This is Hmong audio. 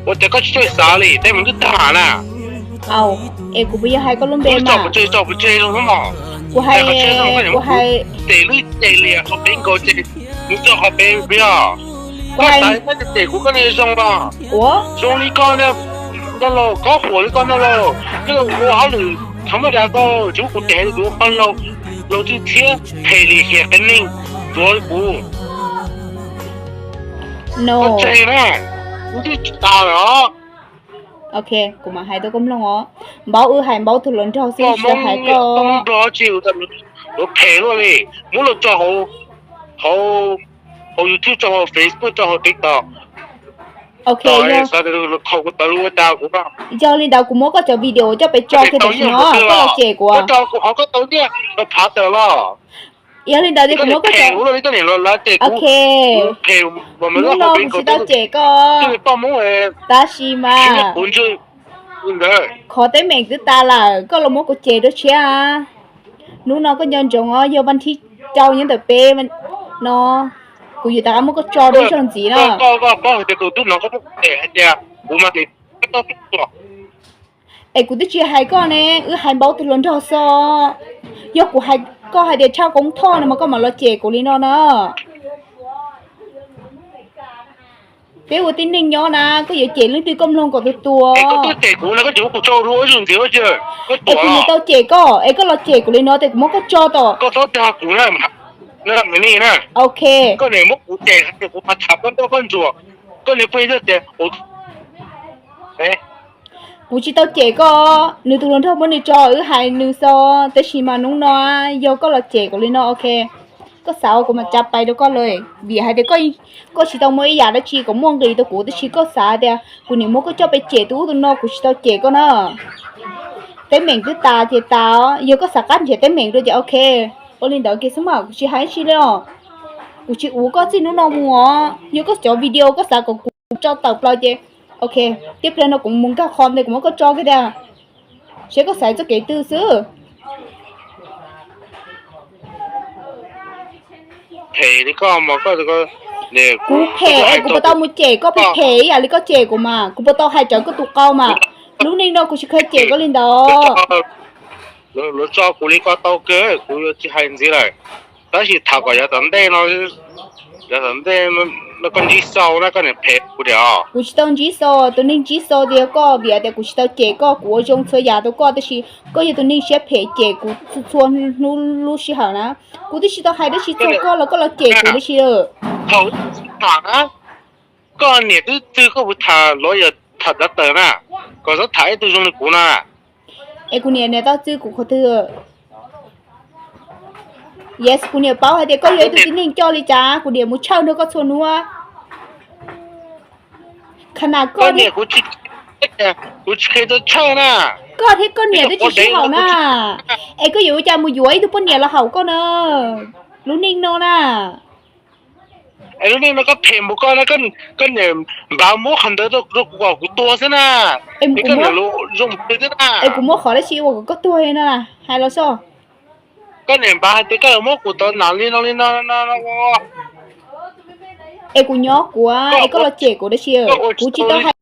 Ua cas koj tsis txawj xav li, tej mus twb tag na. Au, es kuv puas yog hais koj lub npe mas? Tso pov tseg, tso pov tseg zoo xwb mog. Kuv hais, kuv hais, ces lub ces lias qhov peb nkaus ces mus txog qhov peb peb os. Koj xav koj ces kuv koj li zoo los. Ua zoo li koj ntag los, koj huam li koj ntag los, koj ua hauj lwm thov maj das tau, tsis muab kuv tes kuv ua qhov laus, laus txwj txhiab phem lim hiam qias neeg, tsuav li kuv. Koj tseg na, kuv twb tsis tas lawm os. Ok, kuv mam hais rau koj mloog os. Npaub wb hais Npaub tus hluas nraug xwb, tsis tau hais koj. Nplog tsis yuav phem luaj li, muab los tso hauv YouTube, tso hauv Facebook, tso hauv TikTok. Ok, yog li ntawd kuv muab koj cov video coj pem tso kiag tam sim no, koj los cem kuv. Yog li ntawd kuv muab koj cov, ok, hnub no kuv tsis tau cem koj, tab sis mas qhov teeb meem twb tas lawm, koj los muab kuv cem dua tshiab. Hnub no koj nco ntsoov os, yog vas thib rau nyob ntawm peb no, kuv yuav rov qab muab koj tso dua ib zaug ntxiv na. Es kuv twb tsis hais koj ne, wb hais Npaub tus hluas nraug xwb. Yog kuv hais koj hais tias Tshaj Koob Thoj no mas koj mam los cem kuv li no na. Peb ua tib neeg nyob na, koj yuav cem leej twg koj mloog kom tus tus. Es kuv niam tau cem koj es koj los cem kuv li no ces kuv muab koj tso tom. Ok, kuv tsis tau cem koj, nws tus hluas nraug muab nws tso, wb hais nws xwb, tab sis mas hnub no yog koj los cem kuv li no, ok, koj xav ua kuv mam tsa pais rau koj lawm, vim hais tias koj tsis tau muaj ib yam dab tsi kom muaj nqis rau kuv, tab sis koj xav tias kuv niam muab koj coj pem cem tus ub tus no, kuv tsis tau cem koj na. Teeb meem twb tas ces tas, yog koj xav qab nrhiav teeb meem dua ces ok, ua li ntawd kiag xwb mas kuv tsis hais dab tsi li os. Kuv tsis ua koj txij hnub no mus os, yog koj cov video koj xav kom kuv tso tawm plaws ces ok, tib pliag no kuv mus nkag qhov ntawd kuv muab koj tso kiag tiag, seb koj xaiv txoj kev twg xwb. Kuv phem es kuv puas tau mus cem koj phem phem ib yam li koj cem kuv mas? Kuv puas tau hais rawv koj tus qau mas? Lub neej no kuv tsis kheev cem koj li ntawd. Lawv tso kuv li ko tau kawg, kuv yuav tsis hais ntxiv lawm. Tab sis tham kom yav tom ntej no, yav tom ntej no koj ntsib xau na koj niam phem kuv tiag. Kuv tsis tau ntsib xau, tus neeg ntsib xau tiag koj, vim tias kuv tsis tau cem koj, kuv ua zoo txhua yam rau koj, tab sis koj yog tus neeg siab phem cem kuv txhua hnub lub sij hawm na. Kuv twb tsis tau hais dab tsi txog koj los koj los cem kuv dab tsi lawm. Koj niam twb twg koj puas tham los yog tham dav tawm na, kom txhob tham ib tug zoo li kuv na. Es kuv niam niam tau txwv kuv qhov twg? Yes, kuv niam paub hais tias koj yog ib tug tib neeg coj li cas, kuv niam mus tshawj nrog koj txhua hnub. Qhov na koj, kuv tsis, kuv tsis kheev tau tshawj na. Koj thiab koj niam twb tsis sib haum na. Es koj yuav ua cas mus yuav ib tug poj niam los haum koj na? Lub neej no na. Es lub neej no koj phem npaum koj na, koj niam npav muab qhov ntawd rau kuv kom kuv tuag xwb na. Es koj niam zoo xwb na. Es kuv muab qhov dab tsi ua kom koj tuag no na, hais los sob. Koj niam npav hais tias koj yuav muab kuv tau nam li no li no no. Es kuv nyob kuv, es koj los cem kuv dab tsi? Kuv tsis tau hais